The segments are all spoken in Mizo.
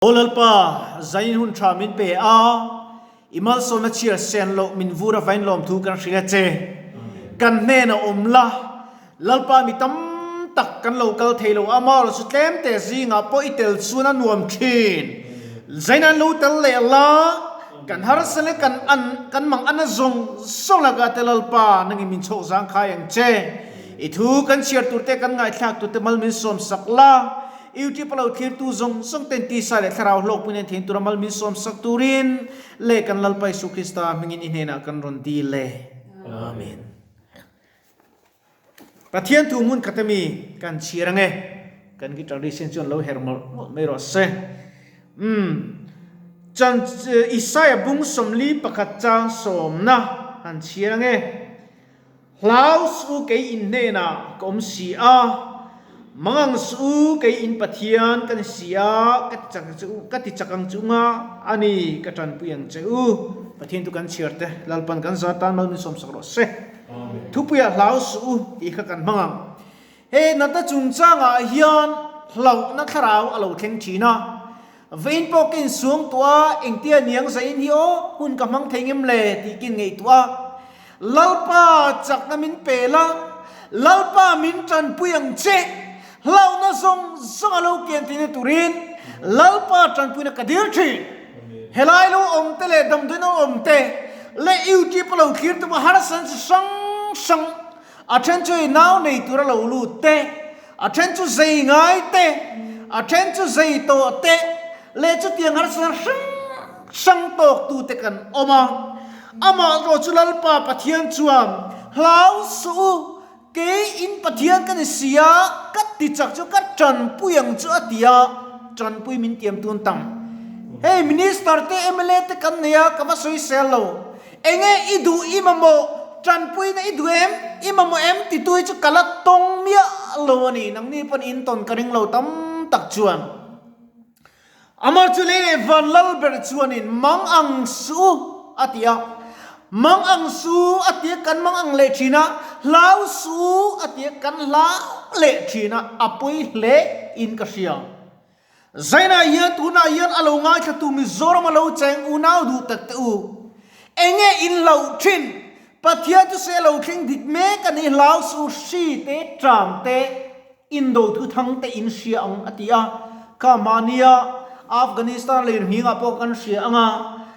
Aw Lalpa, zain hun tha min pe a, i malsawmna chhiar sen loh min vur avain lawmthu kan hrilh a che. Kan hnenah awm la, Lalpa mi tam tak kan lo kal thei lo a, amaherawh chu tlem te zingah pawh i tel chuan a nuam thin. Zain an lo tel leh la, kan harsa leh kan an kan mang ana zawng zawng lakah te Lalpa nangin min chhawk zangkhai ang che. I thu kan chhiar tur te kan ngaithlak tur te mal min sawm sak la. YouTube a lo thlirtu zawng zawng ten tisa leh thlarau hlawkpui nen thein tura mal min sawm sak turin leh kan Lalpa Isu Krista hmingin i hnenah kan rawn dil e. Amen. Pathian thu hmun khat ami kan chhiar ange. Kan guitarist hian chuan lo her mawlh mawlh mai rawh se. Umm. Chan Isaiah bung 41 chang sawmna han chhiar ange. Hlau suh u kei in hnenah ka awm si a, mangang suh u kei in Pathian ka ni si a, ka ti chak che u, ka ti chak ang che u nga a ni, ka tanpui ang che u. Pathian chu kan chhiar te, Lalpan kan zar tan mal min sawmsak rawh se. Thupuiah hlau suh u tih kha kan hmang ang. He natna chungchangah hian hlauhna thlarau a lo thleng thin a, Vein pawh ka insuang tuah a, engtia niang zain hi aw, hun ka hmang thei ngem le tih ka inngaihtuah a. Lalpa chakna min pe la, Lalpa min tanpui ang che, hlauhna zawng zawng a lo kian theihna turin Lalpa tanpuina ka dil thin. Helai lo awm te leh damdawiin lo awm te leh YouTube a lo thlir tum a harsa chi hrang hrang A then chu i nau nei tura lo lut te, a then chu zei ngai te, a then chu zei tawh te leh chutiang harsatna hrang hrang tawk tute kan awm a. Amah erawh chu Lalpa Pathian chuan, Hlau suh u, kei in Pathian ka ni si a, ka ti chak chu ka tanpui ang chu a ti a, tanpui min tiam tun tam. Hei Minister te mla te kan nei a, ka va sawisel lo. Enge i duh i mamawh? Tanpuina i duh em? I mamawh em? Titu hi chu ka la tawng miah lo a ni. Nangni pawn in tawn ka ring lo tam tak chuan. Amah chu lei leh van lal ber chuanin mang ang suh u a ti a. Mang ang suh u a ti a, kan mang ang leh thin a. Hlau suh u a ti a, kan hlau leh thin a. A pawi hle in ka hria. Zainah hian tunah hian a lo ngaithlatu Mizoram a lo cheng unau duh tak te u. Enge in hlauh thin? Pathian chu se lo thleng dik mek a ni hlau su hri te tram te indo thu thang te in hria ang a ti a. Kha mahnia Afghanistan lei hmingah pawh kan hria ang a,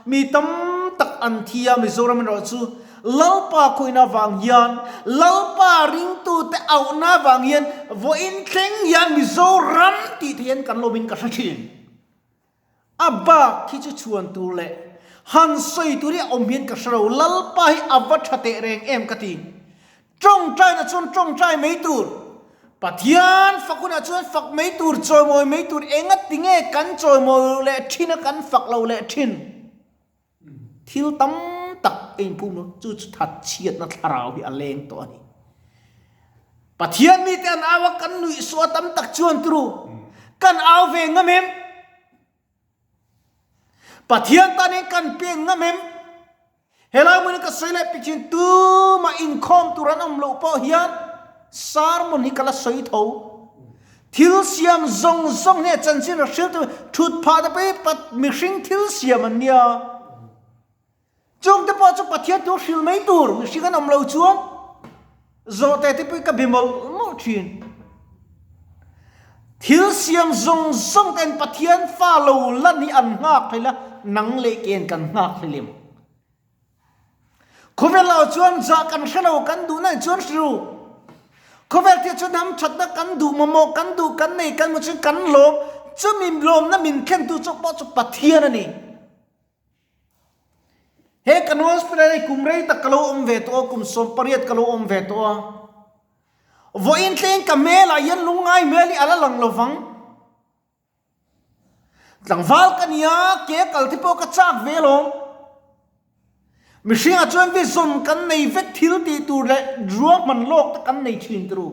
mi tam tak an thi a Mizoram erawh chu Lalpa khawihna vang hian, Lalpa ringtute auhna vang hian vawiin thleng hian Mizoram tih theih hian kan lawmin ka hre thin. A bak hi chu chhuan tur leh han sawi tur hi a awm hian ka hre lo. Lalpa hi a va tha teh reng em ka ti. Tawngtaina chuan tawngtai mai tur, Pathian fak hunah chuan fak mai tur, chawimawi mai tur, engatinge kan chawimawi leh thin a kan fak lo leh thin? Thil tam tak a inphum lo, chu chu thatchhiatna thlarau hi a leng tawh a ni. Pathian mite an au a, kan nuihsawh a tam tak chuan turu, kan au ve ngam em? Pathian tanin kan pek ngam em? Helai hmun ka sawi leh pichin tumah inkhawm tur an awm loh pawh hian sermon hi ka la sawi tho. Thil siam zawng zawng hi a chanchin a hrilh tu thut phah te pawh hi mihring thil siam an nia. Chung te pawh chu Pathian thu hrilh mai tur mihring an awm lo chuan zawhte te pawh hi ka be mawlh mawlh thin. Thil siam zawng zawng ten Pathian fa lo lan hi an nghak hlel a, nang leh ken kan nghak hlel em? Khawvel ah chuan zah kan hre lo kan duh na chuan hre ru. Khawvel thil chuan ham thatna kan duh mamawh kan duh kan nei kan hmu chuan kan lawm chumi lawmna min thlentu chu pawh chu Pathian a ni. He kan hospital hi kum rei tak ka lo awm ve tawh a kum 18 ka lo awm ve tawh a. Vawiin thleng ka hmel ah hian lungngai hmel hi a la lang lovang. Tlangval ka nia, ke kal te pawh ka chak ve alawm. Mihringah chuan vision kan nei vek thil tih tur leh ruahman lawk te kan nei thin turu.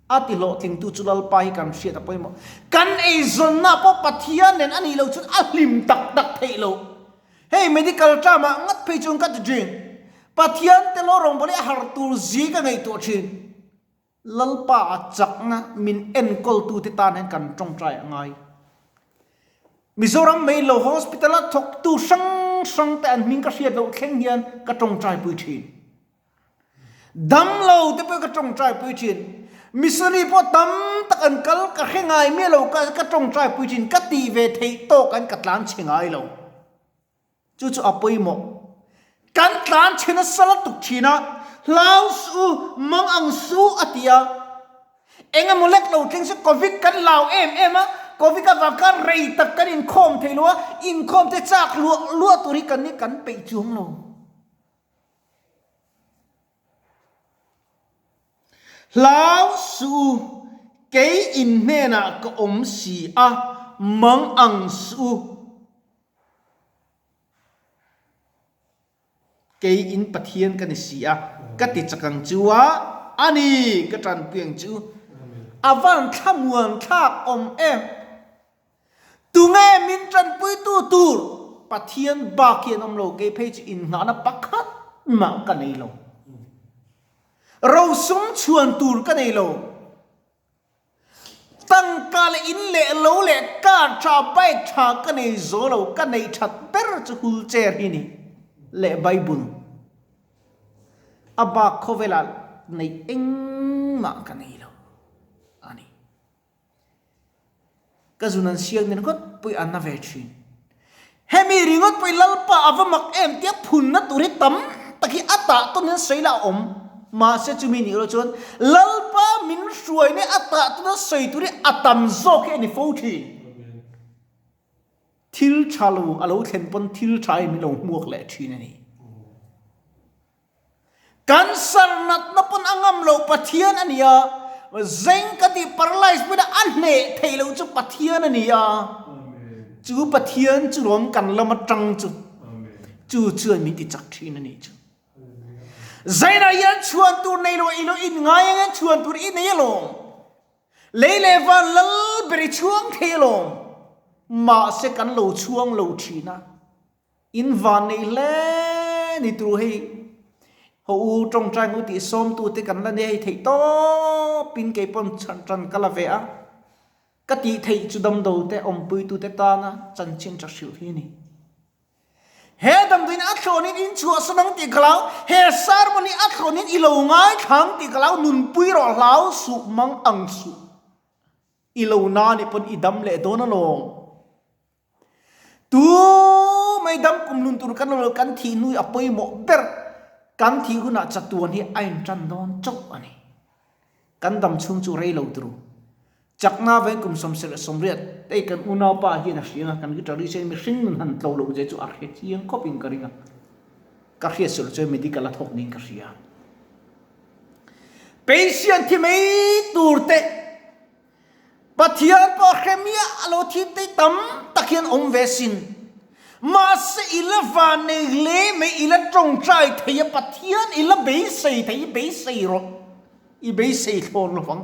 A ti hlawhtlingtu chu Lalpa hi kan hriat a pawimawh. Kan eizawnna pawh Pathian nen a nih loh chuan a hlim tak tak theih loh. Hei medical term ah ngat phei chuan ka ti thin. Pathian te lo rawngbawlh hi a har tur zi ka ngaihtuah thin. Lalpa a chakna min enkawltute tan hian kan tawngtai a ngai. Mizoram mai lo hospital a thawktu hrang hrang te an hming ka hriat loh thleng hian ka tawngtai pui thin. Damlo te pawh ka tawngtai pui thin. Missionary pawh tam tak an kal ka hre ngai miah lo ka ka tawngtai pui thin. Ka tih ve theih tawk an ka tlan chhe ngai lo. Chu chu a pawimawh. Kan tlan chhe nasa lutuk thin a, hlau suh u, mang ang suh a ti a. Eng emaw lek lo thleng se Covid kan lau em em a, Covid avang khan rei tak kan inkhawm thei lo a, inkhawm te chak luah luah tur hi kan ni kan peih chuang lo. Hlau suh u, kei in hnenah ka awm si a, mang ang suh u. Kei in Pathian ka ni si a, ka ti chak ang chu a, a ni, ka tanpui ang chu. A van thlamuan thlak awm em? Tunge min tanpuitu tur? Pathian bak hi an awm lo, kei phei chu innghahna pakhat mah ka nei lo. Rosum chhuan tur ka nei lo. Tangka leh in leh lo leh car tha bike tha ka nei zo lo, ka neih that ber chu wheelchair hi ni leh Bible a bak khawvelah neih engmah ka nei lo a ni. Ka zun an siang ni ringawt pawh i an na ve thin. Hemi ringawt pawh i Lalpa a va mak em tia phunna tur hi tam tak hi a tah tawn hian sawi lah a awm. Mahse chumi nih erawh chuan Lalpa min hruai nia a tah tawn a sawi tur hi a tam zawk hi a ni fo thin. Thil tha lo a lo thlen pawn thil tha hi min lo hmuak leh thin a ni. Cancer natna pawn a ngam loh Pathian a ni a, zeng ka tih paralyze pawhin a hneh theih loh chu Pathian a ni a, chu Pathian chu lawm kan lam atang chu, chu chuan min ti chak thin a nih chu. Zainah hian chhuan tur nei lo i lo inngai ang hian chhuan tur i nei alawm. Lei leh van lal ber i chhuang thei alawm. Mahse kan lo chhuang lo thin a. In van nei hle ni tur hei ho u tawngtai ngu tih sawmtu te kan la nei theih tawp in kei pawn chhan tan ka la ve a, ka tih theih chu damdo te awmpuitu te tana chanchin tha hrilh hi a ni. He damdawiin a thlawnin in chhuahsan ang tih ka hlau, he sermon hi a thlawnin i lo ngaithla ang tih ka hlau, nunpui rawh hlau suh mang ang suh i lo na nih pawn i dam leh dawn alawm. Tu mai dam kum lun tur kan lo kan thih hnui a pawimawh ber kan thih hunah chatuan hi a intan dawn chauh a ni. Kan dam chhung chu rei lo turu. Chakna veng kum 88 hei kan unaupa hian a hriang a, kan guitarist hian mihring nun han tlo loh zia chu a hre chiang khawp in ka ring a. Ka hriat sual chuan medical a thawk niin ka hria. Patient thi mai tur te Pathian pawh hre miah a lo thim te tam tak hian awm ve sin. Mahse i la van nei hle mai, i la tawngtai thei a, Pathian i la beisei thei, i beisei rawh, i beisei thlawn lo vang.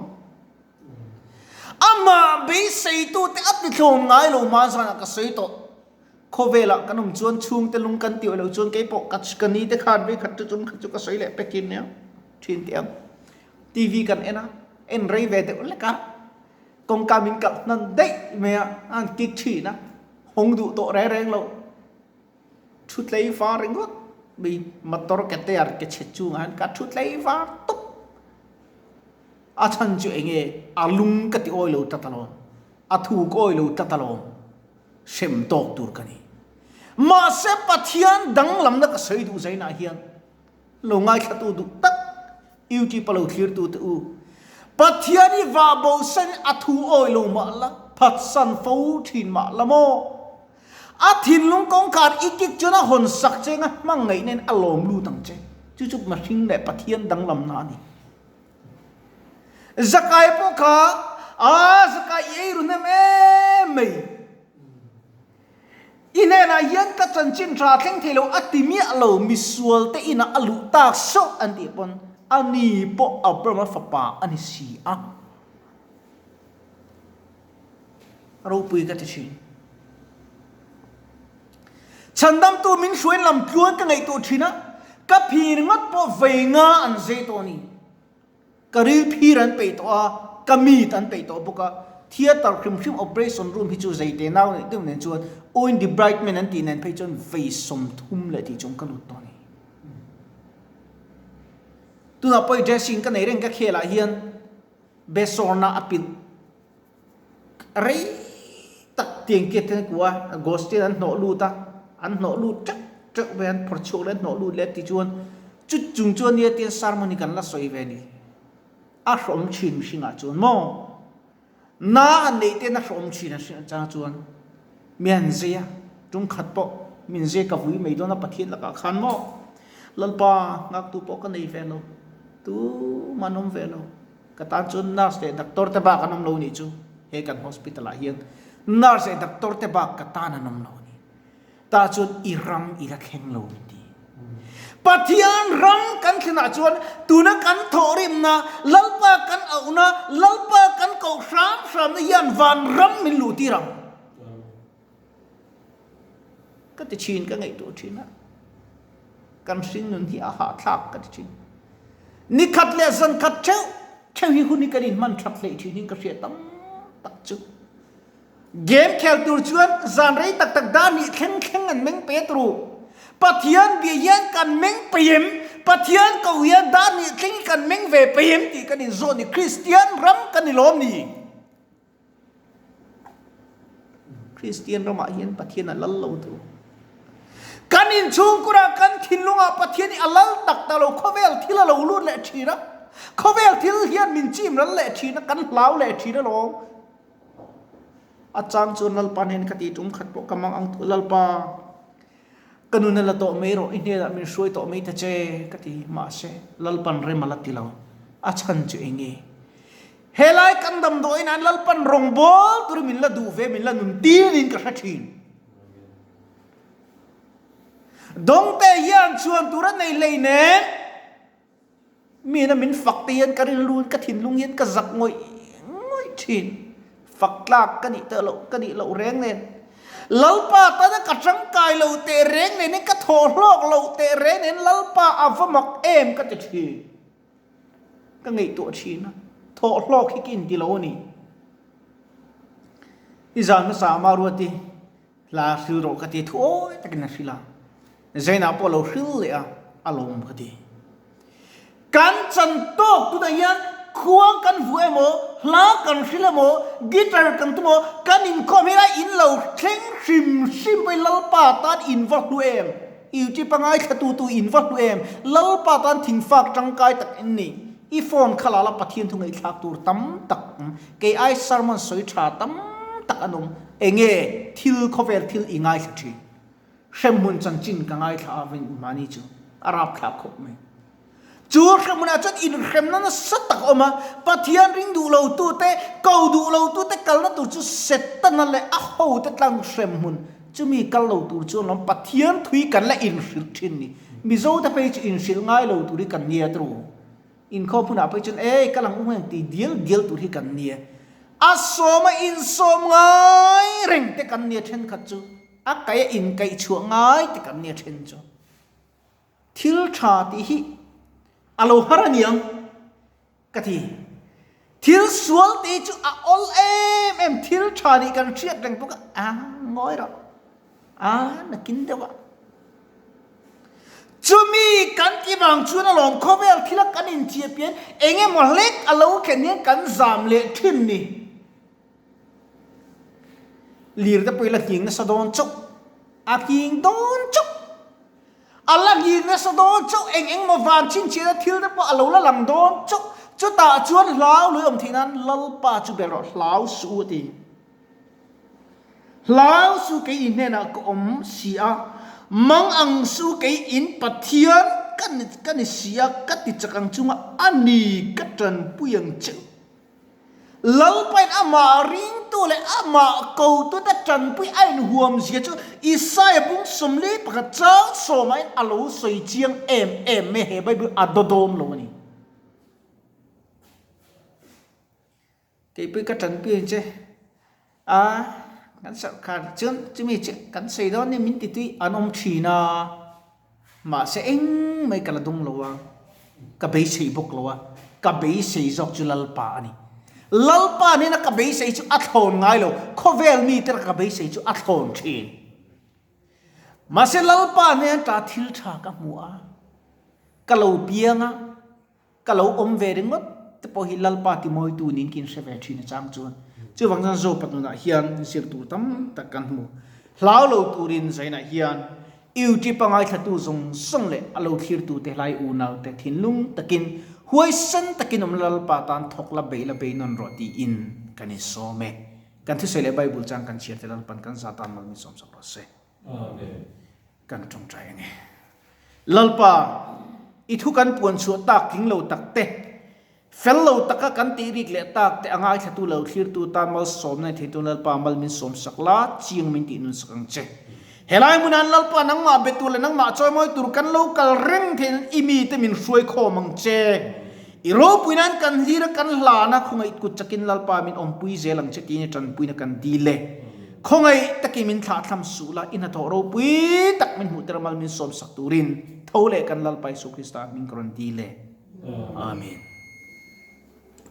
Amah beiseitute a ti thlawn ngai lo hma zanah ka sawi tawh. Khawvelah kan awm chuan chhungte lung kan tih loh chuan keipawh ka ka ni te khan vei khat chu chung khat chu ka sawi leh pekin nia thin teh ang. TV kan en a, en rei ve deuh lek a, kawngka min kalh hnan daih mai a, a han kik thin a, hawng duh tawh reng reng lo, thu tlei var ringawt mai motor ke tear ke chhe chungah hian ka thu tlei var tawp, a chhan chu eng nge a lung ka ti awi lo tlat alawm, a thu ka awi lo tlat alawm, hrem tawk tur ka ni. Mahse Pathian danglamna ka sawi duh zainah hian. Lo ngaithlatu duh tak YouTube a lo thlirtu te u, Pathian hi vah bo sen a thu awi lo mah la, phatsan fo thin mah la maw? A thinlung kawngkhar i kik chuan a hawn sak che anga hmangaihna in a lawm lut ang che. Chu chu mihring leh Pathian danglamna a ni. Zakai pawh kha, Aa Zakai i ei ru hnem em mai. I hnenah hian ka chanchin tha thleng thei lo a ti miah lo, misual te inah a luh tak sawh an tih pawn a ni pawh Abrahama fapa a ni si a. Ropui ka ti thin. Chhandamtu min hruain lam tluan ka ngaihtuah thin a, ka phir ngawt pawh vei nga an zei tawh a ni. Ka ril phir an peih tawh a, ka mit an peih tawh bawk a. Theatre hrim hrim operation room hi chu zei te nau neih deuh nen chuan oin debridement an tih nen phei chuan vei 30 leh tih chung ka lut tawh a ni. Tunah pawh i dressing ka nei reng ka khel ah hian besawrna a pilh rei tak tiang te an kuah a, ghost ten an hnawh lut a, an hnawh lut teuh teuh mai a, an phawrh chhuak leh an hnawh lut leh ti chuan chu chung chuan nia tian sermon hi kan la sawi ve a ni. A hrawm thin mihringah chuan maw? Na han neih ten a hrawm thin a hriat chang chuan mi han zei a, tum khat pawh min zei ka vui mai dawn a Pathian lakah khan maw? Lalpa nghaktu pawh ka nei ve lo, tumah an awm ve lo. Ka tan chuan nurse leh doctor te bak an awm lo nih chu he kan hospital ah hian nurse leh doctor te bak ka tan an awm lo a ni. Tah chuan i ram i la thleng lo min ti. Pathian ram kan thlen ah chuan tuna kan thawhrimna, Lalpa kan auhna, Lalpa kan koh hram hramna hian van ram min luh tir ang. Ka ti thin, ka ngaihtuah thin a. Kan hringnun hi a hahthlak ka ti thin. Ni khat leh zan khat theuh theuh hi hun hi kan inhman that hleih thin in ka hriat tam tak chu. Game khel tur chuan zan rei tak tak dar nih thleng thleng an meng pe turu. Pathian bia hian kan meng peim, Pathian ko hian dar nih thleng hi kan meng ve peim tih kan inzawh ni. Kristian ram kan ni lawm ni. Kristian ramah hian Pathian a lal lo tu. Kan inchhungkurah kan thinlungah Pathian hi a lal tak ta lo, khawvel thil a lo lut leh thin a, khawvel thil hian min chim ral leh thin a, kan hlau leh thin alawm. A chang chuan Lalpa hnen ka ti tum khat pawh ka mang ang tawh, Lalpa, ka nun a la tawh mai rawh, i hnenah min hruai tawh mai ta che, ka ti. Mahse, Lalpan rem a la ti lo. A chhan chu eng nge? Helai kan damdawiin an Lalpan rawngbâwl turin min la duh ve, min la nun tir niin ka hre thin. Dawngte hian chhuan tur a nei hlei nen, mina min fak te hian ka rilru in ka thinlung hian ka zak ngawih ngawih thin. Fak tlak ka nih teh loh, ka nih loh reng nen. Lalpa tana ka tangkai lo teh reng nen in ka thaw hlawk lo teh reng nen Lalpa a va mak em ka ti thin. Ka ngaihtuah thin a, thawh hlawk hi ka inti lo a ni. I zan hmasa ama ruati hla hril rawh ka ti thuawi takin a hril a, Zainah pawh a lo hril leh a, a lawm ka ti. Kan chan tawk tunah hian khuang kan vuah emaw, hla kan hril emaw, guitar kan tum emaw, kan inkhawm hi a in lo thleng hrim hrim pawhin Lalpa tan in va hlu em? Youtube a ngaithla tu tu in va hlu em? Lalpa tan thingfak tangkai tak in ni. I phone kha lala Pathian thu ngaihthlak tur tam tak awm. Kei ai sermon sawi tha tam tak an awm. Enge thil khawvel thil i ngaithla thin. Hremhmun chanchin ka ngaithla a vin mahni chu a rapthlak khawp mai. Chu hremhmunah chuan inhremna nasa tak a awm a, Pathian ring duh lo tute, ko duh lo tute kalna tur chu Setana leh a hote tlang hremhmun chumi kal lo tur chuan lawm Pathian thui kan la inhrilh thin ni. Mizote phei chu inhrilh ngai lo tur hi kan nia tru. Inkhawm hunah phei chuan ei kal ang u heng ti dial dial tur hi kan nia. A sawma insawm ngai reng te kan nia thenkhat chu, a kaih a inkaih chhuah ngai te kan nia then chu. Thil tha tih hi a lo har a niang ka ti. Thil sual tih chu a awl em em, thil tha nih kan hriat reng bawk a, a ngawi rawh, a nakin deuh a. Chumi kan ti vang chuan alawm khawvel thila kan inchiah pian eng emaw hlek a lo thlen hian kan zam leh thin ni. Lir te pawh i la nghing nasa dawn chauh, a nghing dawn chauh. A la nghing nasa dawn chauh, eng eng maw van chhinchhiahna thil te pawh a lo la lang dawn chauh. Chutah chuan hlau lui awm theih nan Lalpa chu ber rawh, hlau suh u a ti. Hlau suh kei in hnenah ka awm si a, mang ang suh kei in Pathian ka ni ka ni si a, ka ti chak ang chunga a ni ka tanpui ang che. Lalpain amah ringtu leh amah kotute tanpui a inhuam zia chu Isaia bung 41 chang sawmain a lo sawi chiang em em mai he Bible a dawdawm lo a ni. Keipui ka tanpui ang che a kan sarkar chuan chumi chu kan sawi dawn nia min ti tui an awm thin a mahse engmah ka la dawng lo a. Ka beisei bawk lo a, ka beisei zawk chu Lalpa a ni. Lalpa hnena ka beisei chu a thlawn ngai lo, khawvel mite ka beisei chu a thlawn thin. Mahse Lalpa hnena ta thil tha ka hmu a, ka lo piang a, ka lo awm ve ringawt te pawh hi Lalpa timawitu niin ka inhre ve thin a chang chuan. Chuvang chuan Zopa nunah hian zir tur tam tak kan hmu. Hlau lo turin zainah hian YouTube a ngaithlatu zawng zawng leh a lo thlirtute hlai unaute thinlung takin huaisen takin awm Lalpa tan thawk la bei la bei nawn rawh tiin kan insawm e. Kan thusawi leh Bible chang kan chhiar te Lalpan kan za tan mal min sawm sak rawh se. Amen. Kan tawngtai ange. Lalpa, i thu kan puan chhuah tak tling lo tak te, fel lo taka kan tih rik leh tak te a ngaithlatu lo thlirtu tan malsawmna ni theitu Lalpa mal min sawm sak la, chiang min tih nun sak ang che. Helai hmunah Lalpa nangmah be tur leh nangmah chawimawi tur kan lo kal reng theihin i mite min hruai khawm ang che. I ropui nan kan hlir a kan hlan a, khawngaih kut chakin Lalpa min awmpui zel ang che tiin i tanpuina kan dil e. Khawngaih takin min thlahthlam suh la, i hnathawh ropui tak min hmuhtir a mal min sawmsak turin tho leh kan Lalpa Isu Krista hming ka rawn dil e. Amen.